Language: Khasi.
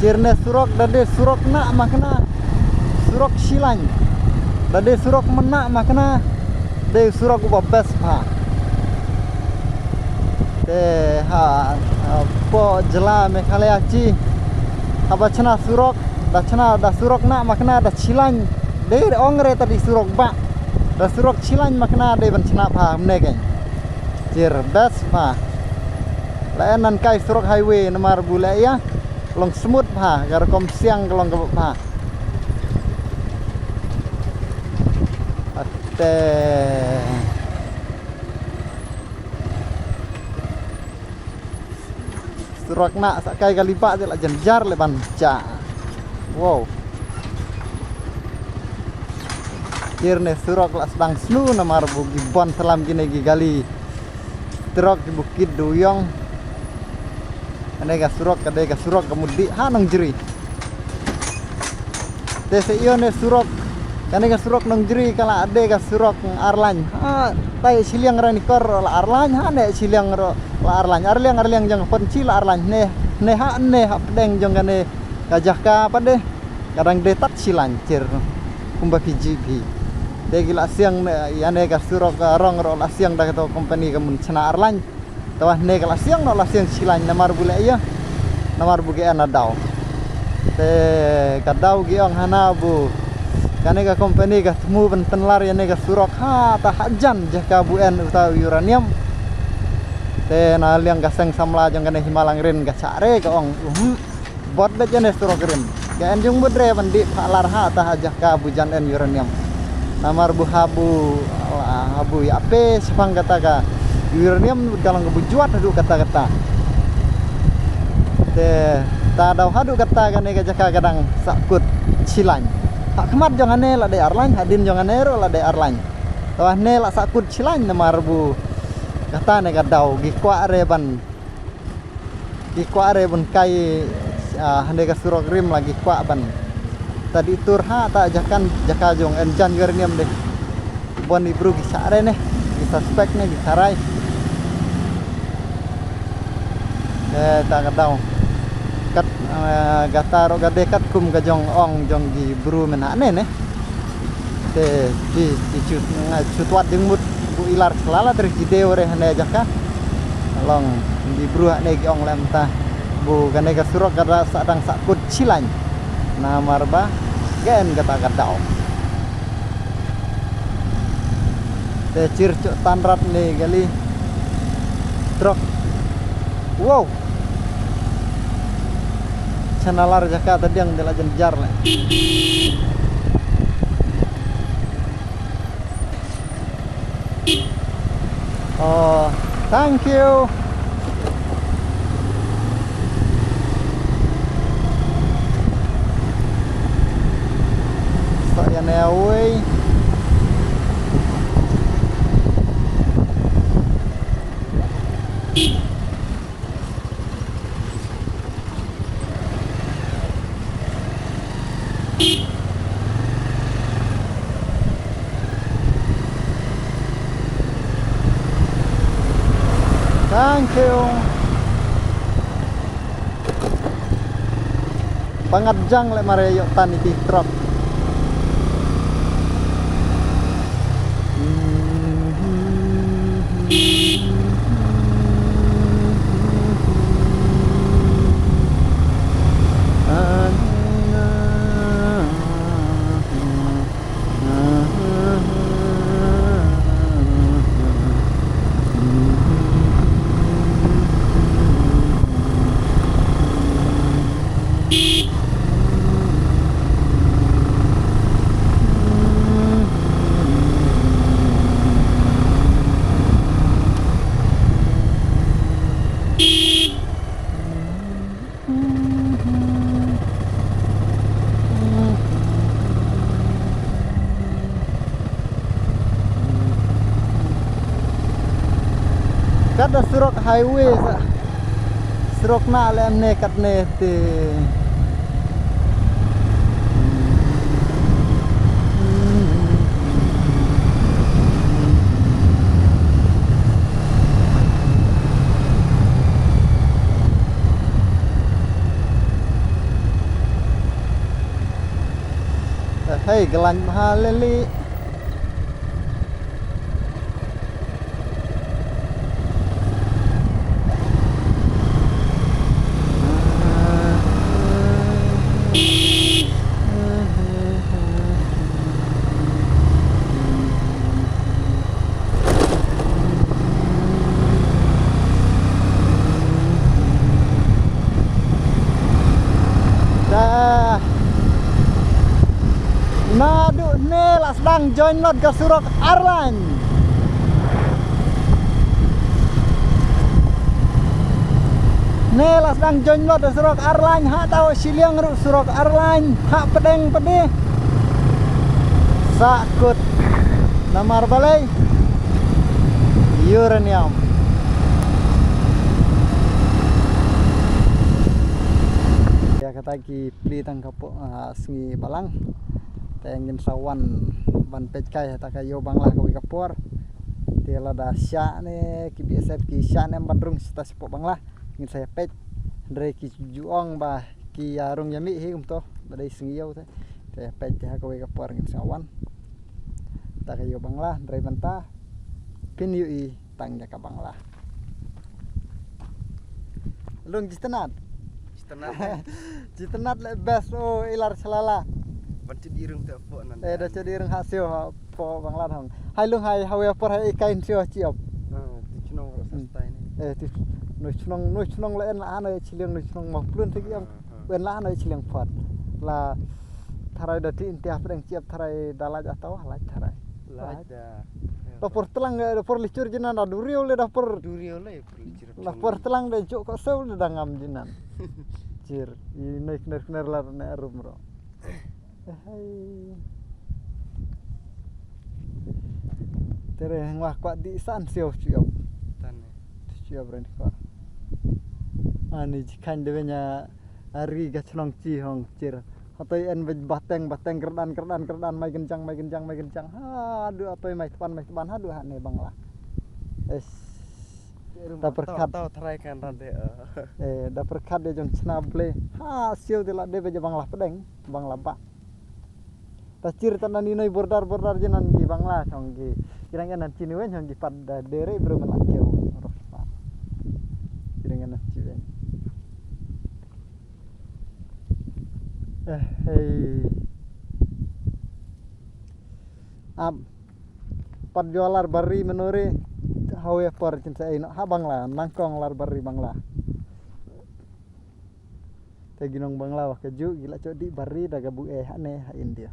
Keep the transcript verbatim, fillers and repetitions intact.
Kyrne surok da dei surok na makna surok shilaiñ. Da dei surok mena makna dei surok uba best bha. Te ha, ha, po jylla Meghalaya chi haba chna surok, da chna da surok na makna da shilaiñ. Dei ong re ta dei surok ba da surok shilaiñ makna dei ban chna bha mne kein. Chir best bha. La en nan kai surok highway namar bu le ya. Long smooth bha, ka rukom siang ka long ka bha. Ate. Surok na sa kai kali ba je la jan jar le ban cha. Wow. Kyrne surok la sdang snu namar bu ki bon salam kine ki kali. Trok ki bukit duyong. Kane ka surok, kane ka surok ka mut dih ha Nongjri. Te se ïoh ne surok, kane ka surok Nongjri ka la dei ka surok arlaiñ. Ha, tai shiliang ra ni kor la arlaiñ, ha ne shiliang ro la arlaiñ. Arliang, arliang jong pon chi la arlaiñ. Ne, ne ha, ne ha pdeng jong kane ka jaka pade. Kadang dei tat shilaiñ chir kumba P G P. Te ki la siang ne, ïa ne ka surok ka rong ro la siang da ka to company ka mun chna arlaiñ. Te wa ne ka la siang no la siang shilaiñ namar bu le ïa. Namar bu ke ana daw. Te ka daw ki ong hana bu. Kane ka company ka thmu ban tynlar ïa ne ka surok ha ta hajan jaka bu en uta uranium. Te na liang ka seng samla jong kane Himalang Rin ka chare ka ong, uhum. Bot da jane surok rim. Ka en jong mudre ban dih pha lar ha ta ha jaka bu jan en uranium. Namar bu habu, habu ïa pe sepang kata ka uranium ka long ka bu juat haduh kata kata. Te ta daw haduh kata kane ka jaka ka dang sakut shilaiñ. Ha khmat jong ane la dei arlaiñ, hadien jong ane ro la dei arlaiñ. Te wa ne la sakut shilaiñ namar bu kata ne ka daw ki kwah re ban Ki kwah re bun kai, ah, hynda ka surok rim la ki kwah ban. Ta dih tur ha ta jakan jaka jong en jan yor niam de. Bon i bru ki sah re ne, ki suspect ne, ki sarai. Eh, ta ka daw. Kat, eh, gata ro gade kat kum ka jong ong jong ki bru men ha ne ne. Te ki, ki chu, nga chu twat jingmut bu ilar khlala ter ki deu re hane jaka. Long ki bru hane ki ong lem ta. Bu kane ka surok ka da sa dang sa kut shilaiñ. Namar ba gen kata ka daw. Te chir chu tan rat ne kali. Trok. Wow. Chana lar jaka ta diang de la jan jar le. Oh, thank you. Sa ïa ne awei. Thank you. Pangat jang le mare yok tan iti trok. Kat da surok highway sa. Surok na lem ne kat ne te. Hey, galan ha leli. Dah. Naduh ne la sdang join lut ka surok arlain. Ne la sdang join lut ka surok arlain, ha tau shiliang ruh surok arlain, ha pdeng pdeng. Sakut. Namar balei? Uranium. Ya, kata ki pli tang ka po, ah, sngi balang. Te ngin sa wan ban peit kai ha ta ka ïew Bangla kawei ka por. Te lada shah ne ki B S F ki shah ne ban rung sha ta shapoh Bangla, ngin sa ïa peit. Hynrei ki ju ong ba ki ïa rung ïa mih hi kumto ba dei sngi ïew te. Te peit te ha kawei ka por ngin sa wan. Ta ka ïew Bangla, hynrei mynta phin ïohi tang ïa ka Bangla. Lung jitanat. Jitanat. Jitanat le best o ilar chalala. Ban chit irung te po nan. Eh, da chit irung ha sio ha po Bangla hong. Hai lung hai hawe por hai kain sio chiop. Ah, tu chnong ro Hmm. Sastai ni. Eh, tu noi chnong, noi chnong le en la ano chiliang noi chnong ma plun te giam. Ah, ah. Ben la ano chiliang pot. La tharai da ti intia pdeng chiap tharai da laj atau laj tharai. Laj da. Da por tlang, eh, da por lichur jinan da duriu le da por. Duriu le por lichur. La por tlang da juk ko sew le da ngam jinan. Jir, i nek ner ner la ne arum ro. Eh, hai. Tere ngwa kwa di san sio chiop. Tan ne. Chiop ren kwa. Ani jikan de benya ari ga chnong chi hong chir. Hatoi en bej bateng, bateng, kerdan, kerdan, kerdan, mai genjang, mai genjang, mai genjang. Haduh hatoi mai tban, mai tban, haduh ha ne Bangla. Es. Da perkat. Tau, tau, tharai kan ran de, eh. Eh, da perkat de jong chna ble. Ha, sio de la de bej Bangla pdeng, Bangla ba. Ta chir ta nan inoi border, border jinan ki Bangla chong ki. Kirang en nan chini wen chong ki pat da dere bro man la keu. Roh pa. Kirang en nan chi wen. Eh, hei. Ap. Pat jo lar bari menore. Hawe por chin sa ei no. Ha Bangla, nangkong lar bari Bangla. Te ginong Bangla wa ka ju, gila chok di bari da ga bu eh ha ne ha India.